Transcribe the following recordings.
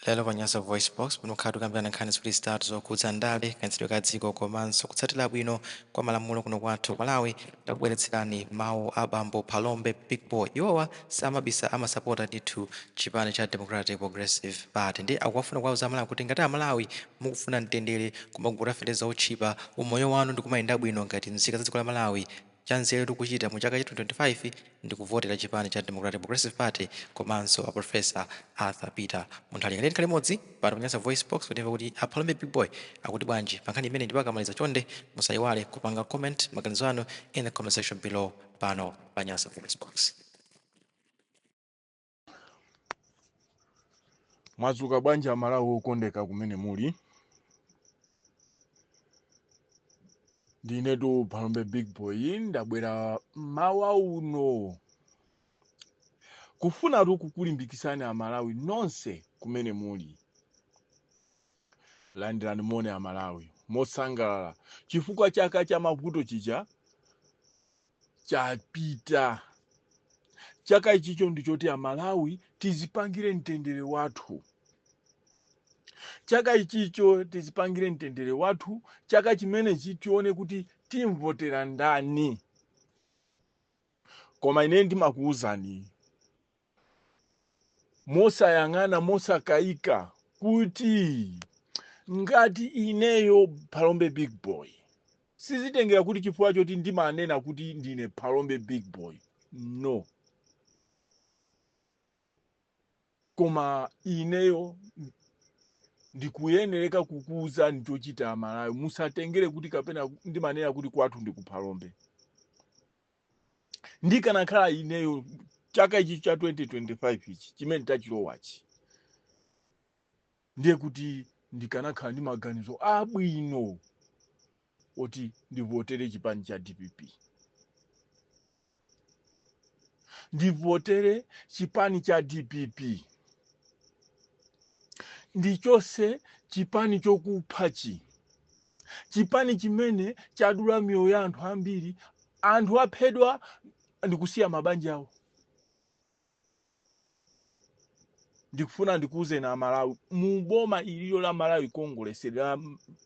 Lero pa Nyasa VoiceBox, timakhala tikukambirana nkhani ziwiri zitatu zokhudza ndale, kayendetsedwe ka dziko komanso kutsatira bwino kwa malamulo kuno kwathu ku Malawi. Takubweretserani mawu a bambo Phalombe Big Boy. Iwowa samabisa, amasapota ndithu chipani cha Democratic Progressive Party. Ndiye akuwafuna kuwauza Amalawi kuti ngati Amalawi mukufuna mtendere, kumagula feteleza otchipa, umoyo wanu ndikumayenda bwino ngati nzika za dziko la Malawi, chanzeru kuchita mu chaka cha 2025 ndikuvotera chipani cha Democratic Progressive Party komanso a Professor Arthur Peter Mutharika. Ndiye tikhale limodzi pano pa Nyasa VoiceBox kuti timve kuti a Phalombe Big Boy akuti bwanji pa nkhani imeneyi, ndipo akamaliza chonde musayiwale kupanga comment maganizo anu in the comment section below pano pa Nyasa VoiceBox. Mwadzuka bwanji Amalawi okondeka kumene muli? Ndinetu Phalombe Big Boy, ndabwera mmawa uno kufunatu kukulimbikitsani Amalawi nonse kumene muli. Landirani moni Amalawi mosangalala chifukwa chaka cha mavuto chija chapita. Chaka ichicho ndichoti Amalawi tizipangire mtendere wathu. Chaka ichicho tizipangire mtendere wathu. Chaka chimenechi tione kuti timvotera ndani. Koma ine ndimakuwuzani mosayang'ana, mosakayika kuti ngati ineyo Phalombe Big Boy, sizitengera kuti chifukwa choti ndimanena kuti ndine Phalombe Big Boy, no, koma ineyo ndikuyenereka kukuwuzani chochita Amalawi. Musatengere kuti kapena ndimanena kuti kwathu ndi ku Phalombe. Ndikanakhala ineyo chaka ichi cha 2025 ichi chimene tachilowachi, ndiye kuti ndikanakhala ndi maganizo abwino oti ndivotere chipani cha DPP, ndivotere chipani cha DPP, ndichose chipani chokuphachi, chipani chimene chadula miyoyo ya anthu ambiri, anthu aphedwa ndikusiya mabanja awo. Ndikufuna ndikuwuzeni Amalawi, mu boma ililo la Malawi Congress la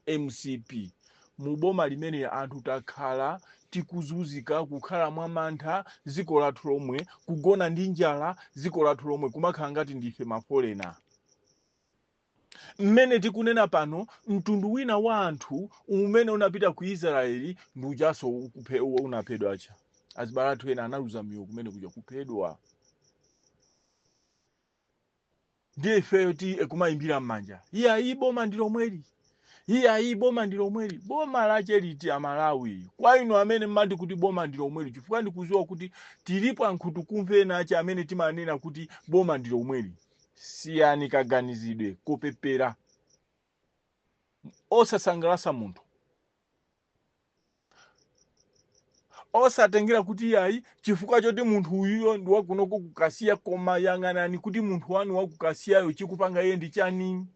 MCP, mu boma limene anthu takhala tikuzunzika, kukhala mwa mantha, dziko lathu lomwe kugona ndi njala, dziko lathu lomwe kumakhala ngati ndife mafolena. Mmene tikunena pano, mtundu wina wa anthu umene unapita ku Israeli ndi ujaso unaphedwa acha. Azibale athu ena analuza miyoyo kumene kuja kuphedwa. Ndiye ifeyo ti kumayimbira m'manja, iyayi boma ndi lomweli, iyayi boma ndi lomweli. Boma lache liti Amalawi? Kwa inu amene mmati kuti boma ndi lomweli, chifukwa ndikuziwa kuti tilipo ankhutukumve ena ache amene timanena kuti boma ndi lomweli, siyani kaganizidwe kopepera osasangalasa munthu, osatengera kuti iyayi chifukwa choti munthu uyuyo ndi wakunoko kukasiya, koma yang'anani kuti munthu wanu wakukasiyayo chikupanga iye ndi chani.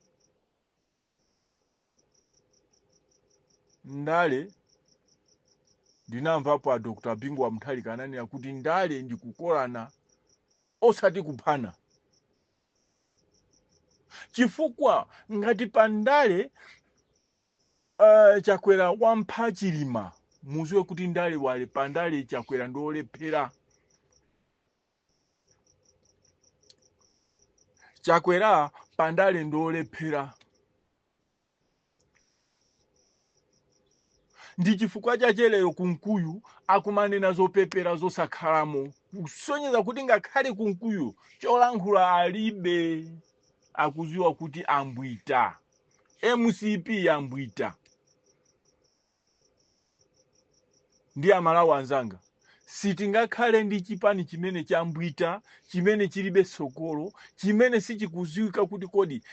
Ndale, ndinamvapo a Dr. Bingu wa Mutharika ananena kuti ndale ndi kukolana osati kuphana, chifukwa ngati pa ndale Chakwera wampha Chilima, muziwe kuti ndale wale pa ndale Chakwera ndi olephera. Chakwera pa ndale ndi olephera. Ndi chifukwa chache lero Kunkuyu akumanena zopepera zosakhalamo, kusonyeza kuti ngakhale Kunkuyu cholankhula alibe, akuziwa kuti ambwita, MCP yambwita. Ndi Amalawi anzanga, sitingakhale ndi chipani chimene chambwita, chimene chilibe tsogolo, chimene sichikuziwika kuti kodi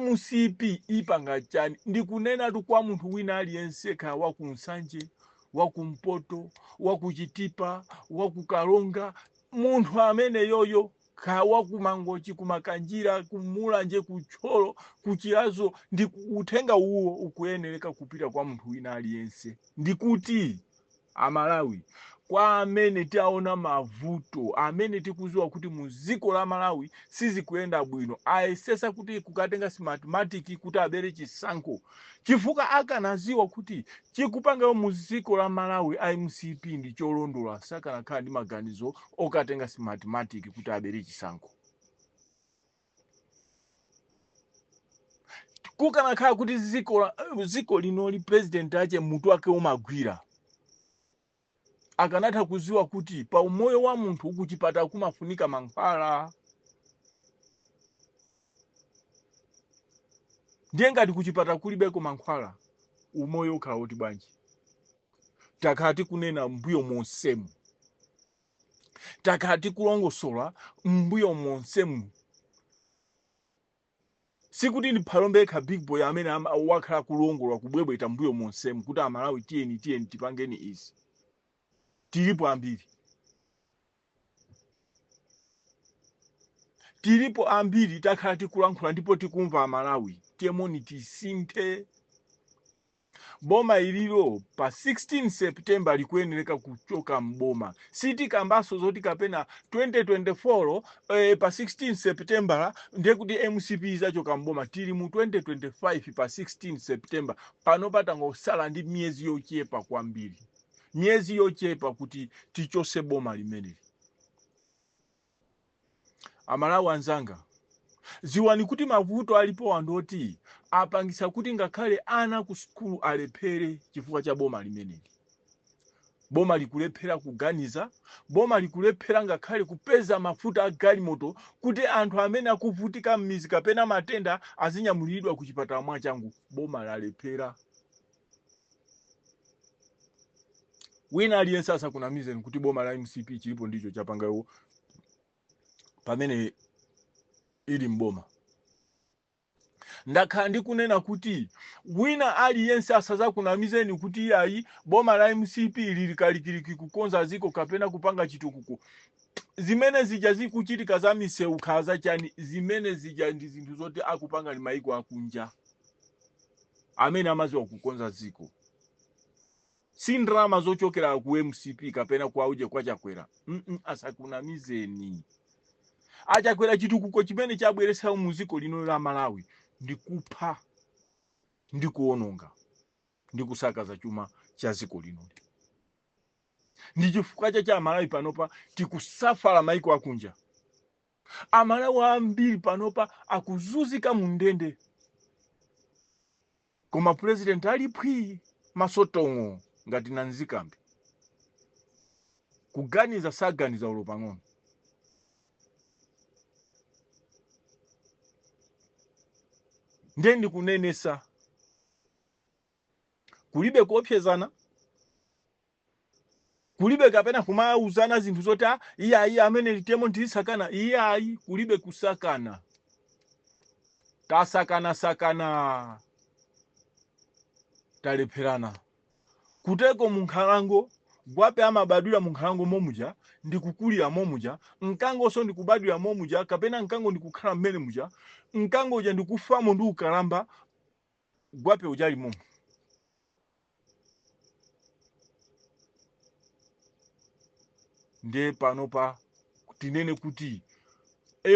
MCP ipanga chani. Ndikunenatu kwa munthu wina aliyense, kaya waku Nsanje, wakumpoto, wakuchitipa, wakukalonga, munthu amene yoyo, kaya wakumangochi, kumakanjira, kumulanje, kutcholo, kuchilazo, ndi uthenga uwo ukuyenereka kupita kwa munthu wina aliyense. Ndikuti Amalawi, Kwa amene taona mavuto, amene tikuziwa kuti mu dziko la Malawi sizikuyenda bwino, ayesesa kuti kukatenga Smartmatic kuti abere chisankho, chifukwa akanaziwa kuti chikupangayo mu dziko la Malawi iMCP ndi cholondola, sakanakhala ndi maganizo okatenga Smartmatic kuti abere chisankho. Kukanakhala kuti dziko linoli president ache mutu wake umagwira, akanatha kuziwa kuti pa umoyo wa munthu kuchipatala kumafunika mankhwala. Ndiye ngati kuchipatala kulibeko mankhwala, umoyo ukhala woti bwanji? Takhala tikunena mbuyo monsemu, takhala tikulongosola mbuyo monsemu. Sikuti ndi Phalombe yekha big boy amene wakhala kulongola kubwebweta mbuyo monsemu kuti Amalawi tiyeni tiyeni tipangeni izi. Tilipo ambiri, tilipo ambiri takhala tikulankhula ndipo tikumva Amalawi tiyemoni tisinthe. Boma ililo pa 16 September likuyenereka kuchoka mboma. Sitikambaso zoti kapena 2024 pa 16 September ndiye kuti MCP izachoka mboma. Tili mu 2025 pa 16 September pano patangosala ndi miyezi yochepa kwambiri, miyezi yochepa kuti tichose boma limeneli. Amalawi anzanga, ziwani kuti mavuto alipo anthu oti apangisa kuti ngakhale ana ku sukulu alephere chifukwa cha boma limeneli. Boma likulephera kuganiza, boma likulephera ngakhale kupeza mafuta a galimoto kuti anthu amene akuvutika m'mizi kapena matenda azinyamuliridwa ku chipatala mwachangu. Boma lalephera. Wina aliyense asakunamizeni kuti boma la MCP chilipo ndicho chapangayo pamene ili mboma. Ndakhala ndikunena kuti wina aliyense asazakunamizeni kuti iyayi boma la MCP lili kalikiliki kukonza ziko kapena kupanga chitukuko. Zimene zija zikuchitika za misewu khala zachani, zimene zija ndi zinthu zoti akupanga ndi maiko akunja amene amaziwa kukonza ziko, si ndalama zochokera ku MCP kapena kwa uje kwa Chakwera. Asakunamizeni achakwera. Chitukuko chimene chabweretsa mu dziko lino la Malawi ndi kupha ndi kuononga ndi kusakaza chuma cha dziko lino. Ndi chifukwa cha Amalawi panopa tikusafala maiko akunja. Amalawi ambiri panopa akuzunzika mu ndende, koma president ali phwi masotongo ngati nanzikambe, kuganiza saganiza ulo pang'ono. Ndiye ndikunenesa, kulibe kuopsezana, kulibe kapena kumauzana zinthu zoti iye ayi amene litemo ndisakana, iye ayi, kulibe kusakana. Tasakana sakana talepherana. Kuteko munkhalango gwape amabadwira munkhalango momuja ndikukulira momuja, mkangonso ndikubadwira momuja, kapena mkango ndikukhala mmene muja, mkango uja ndikufamo ndi ukalamba, gwape uja ali momo. Ndiye panopa tinene kuti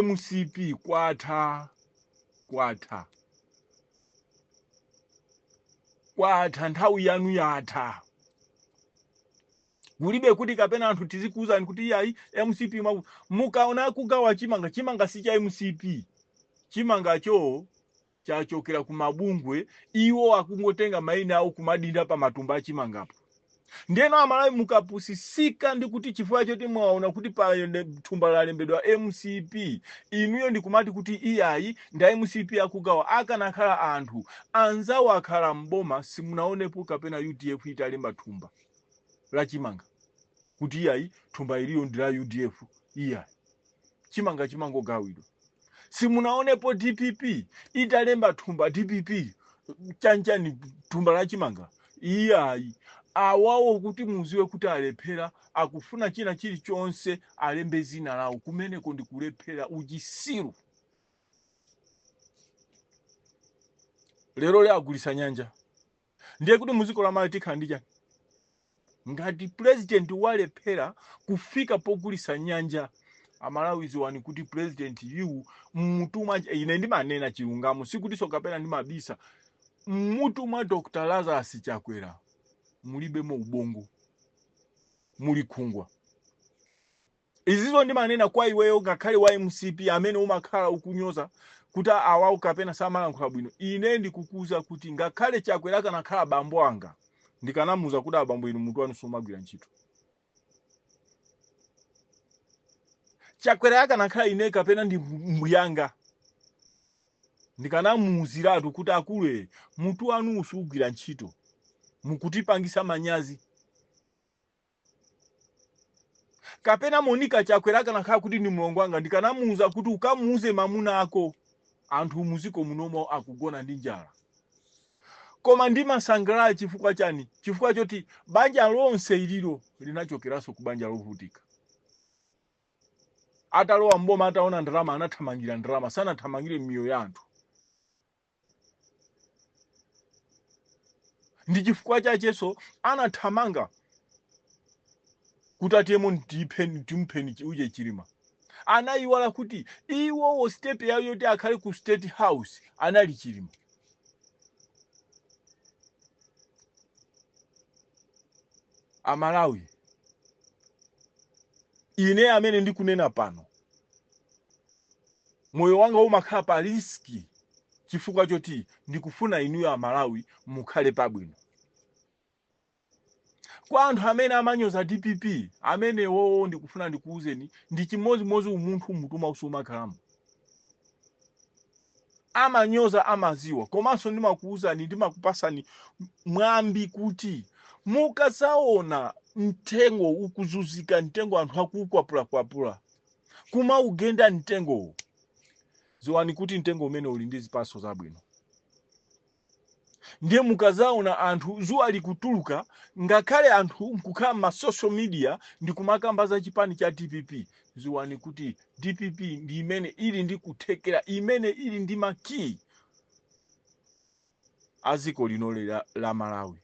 MCP kwatha, kwatha, kwatha, nthawi yanu yatha. Kulibe kuti kapena anthu tizikuwuzani kuti iyayi MCP mukaona kugawa chimanga, chimanga si cha MCP, chimangacho chachokera ku mabungwe, iwo akungotenga maina awo kumadinda pa matumba achimangapo. Ndiyeno Amalawi mukapusisika ndi kuti chifukwa choti mwaona kuti pa thumba lalembedwa MCP, inuyo ndikumati kuti iyayi nda MCP akugawa. Akanakhala anthu anzawo akhala mboma, simunaonepo kapena UDF italemba thumba la chimanga kuti iyayi thumba iliyo ndi la UDF. Iyayi, chimanga chimangogawidwa. Simunaonepo DPP italemba thumba DPP chanchani thumba la chimanga. Iyayi, awawo kuti muziwe kuti alephera, akufuna china chilichonse alembe zina lawo. Kumeneko ndikulephera, uchisiru. Lero le agulisa nyanja, ndiye kuti muziko la Malawi tikhala ndi chani? Ngati president walephera kufika pogulisa nyanja, Amalawi ziwani kuti president yu mmutu mwa, ine ndimanena chilungamo, sikutinso kapena ndimabisa, mmutu mwa Dr Lazarus Chakwera mulibemo ubongo, muli khungwa. Izizo ndimanena kwa iweyo ngakhale wa MCP amene umakhala ukunyoza kuti awawu kapena samalankhula bwino. Ine ndikukuza kuti ngakhale Chakwera akanakhala bambo anga, ndikanamuza kuti abambo inu mutu wanu sumagwira ntchito. Chakwera akanakhala ine kapena ndi mbuyanga, ndikanamuuziratu kuti akulu mutu wanu sugwira ntchito, mukutipangisa manyazi. Kapena Monica Chakwera akanakhala kuti ndi mlongo wanga, ndikanamuuza kuti ukamuuze mamuna ako, anthu muziko munomo akugona ndi njala. Koma ndimasangalala chifukwa chani? Chifukwa choti banja lonse ililo linachokeranso ku banja lovutika. Atalowa mboma, ataona ndalama, anathamangira ndalama, sanathamangire miyoyo ya anthu. Ndi chifukwa chacheso anathamanga kuti atiyemo timpheni uje Chilima. Anayiwala kuti iwowo step yawo yoti akhale ku State House anali Chilima. Amalawi, ine amene ndikunena pano, moyo wanga umakhala pa risk chifukwa choti ndikufuna inuyo Amalawi mukhale pabwino. Kwa anthu amene amanyoza DPP, amene wowo ndikufuna ndikuwuzeni, ndi chimodzimodzi umunthu mutuma usumakhalamo. Amanyoza amaziwa. Komanso ndimakuwuzani, ndimakupasani mwambi kuti mukazaona mtengo ukuzuzika, mtengo anthu akukwapulakwapula kumaugenda mtengowo, ziwani kuti mtengo umene uli ndi zipaso zabwino. Ndiye mukazaona anthu zuwa likutuluka, ngakhale anthu nkukhala ma social media ndikumakamba za chipani cha DPP, ziwani kuti DPP ndi imene ili ndi kuthekera, imene ili ndi makiyi a dziko lino la Malawi.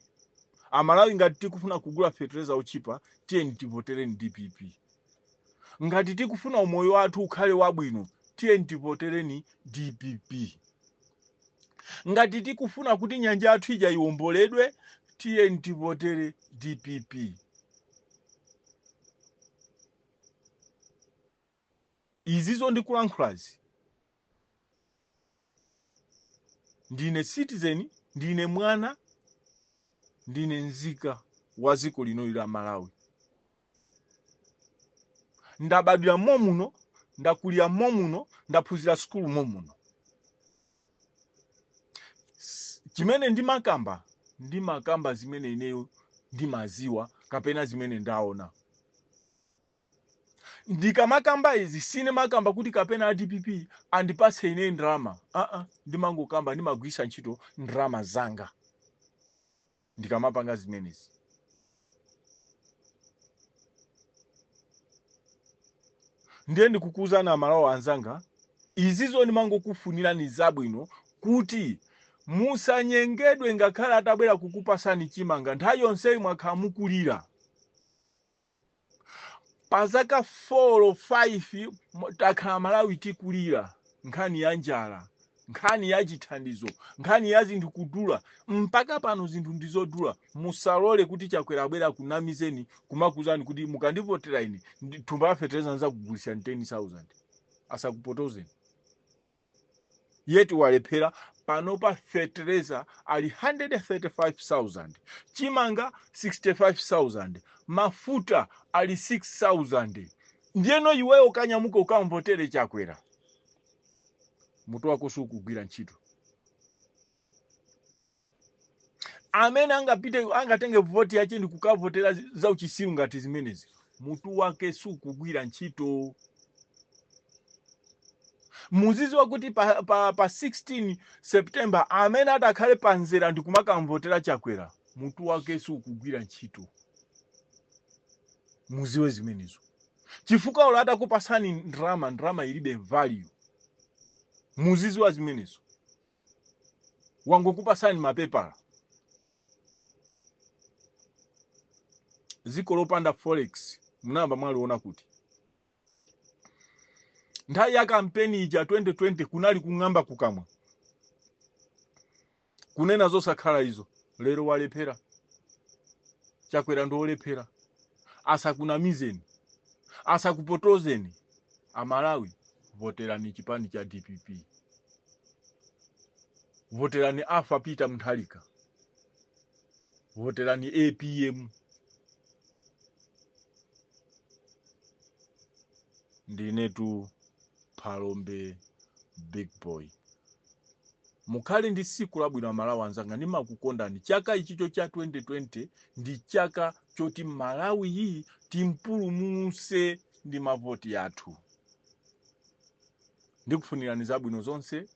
Amalawi, ngati tikufuna kugula fertilizer ochipa, tiyeni tivotereni DPP. Ngati tikufuna umoyo wathu ukhale wabwino, tiyeni tivotereni DPP. Ngati tikufuna kuti nyanja yathu ija iwomboledwe, tiyeni tivotere DPP. Izizo ndikulankhulazi, ndine citizen, ndine mwana, ndine nzika wa dziko lino la Malawi. Ndabadwira momuno, ndakulira momuno, ndaphunzira sukulu momuno. Chimene ndimakamba, ndimakamba zimene ineyo ndimaziwa kapena zimene ndaona. Ndikamakamba izi, sinimakamba kuti kapena a DPP andipatse ine ndalama. Aa, ndimangokamba, ndimagwisa ntchito ndalama zanga ndikamapanga zimenezi. Ndiye ndikukuuzani Amalawi anzanga, izizo ndimangokufunirani zabwino kuti musanyengedwe. Ngakhale atabwera kukupasani chimanga, nthawi yonseyi mwakhala mukulira pa zaka 4 5, takhala Malawi tikulira nkhani ya njala, nkhani ya chithandizo, nkhani ya zinthu kudula. Mpaka pano zinthu ndizodula. Musalole kuti Chakwera abwera kunamizeni, kumakuzani kuti mukandivotera ine, thumba la fertilizer nzakugulisa 10,000. Asakupotozeni. Yeti walephera. Panopa fertilizer ali 135,000, chimanga 65,000, mafuta ali 6,000. Ndiyeno iweyo ukanyamuka ukamvotere Chakwera, mutu wako sukugwira ntchito. Amene angapite angatenge voti yache ndi kukavotera zauchisiru ngati zimenezi, mutu wake sukugwira ntchito. Muziziwa kuti pa 16 September, amene atakhale panzera ndi kumakamvotera Chakwera, mutu wake sukugwira ntchito. Muziwe zimenezo, chifukwa olo atakupasani ndrama, ndrama ilibe value. Muziziwa zimenezo. Wangokupasani mapepala. Dziko lopanda forex munayamba mwaliona kuti? Nthawi ya kampeni ija 2020 kunali kung'amba kukamwa, kunena zosakhala izo. Lero walephera. Chakwera ndi olephera. Asakunamizeni, asakupotozeni. Amalawi, voterani chipani cha DPP, voterani Arthur Peter Mutharika, voterani APM. Ndinetu Phalombe Big Boy. Mukhale ndi tsiku labwino, Amalawi anzanga, ndimakukondani. Chaka ichicho cha 2020 ndi chaka choti Malawi iyi timpulumuse ndi mavoti athu. Ndikufunirani zabwino zonse.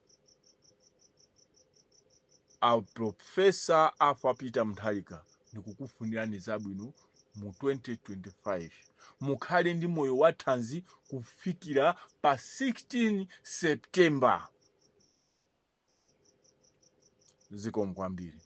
A Professor Arthur Peter Mutharika, ndikukufunirani zabwino mu 2025. Mukhale ndi moyo wathanzi kufikira pa 16 September. Zikomo kwambiri.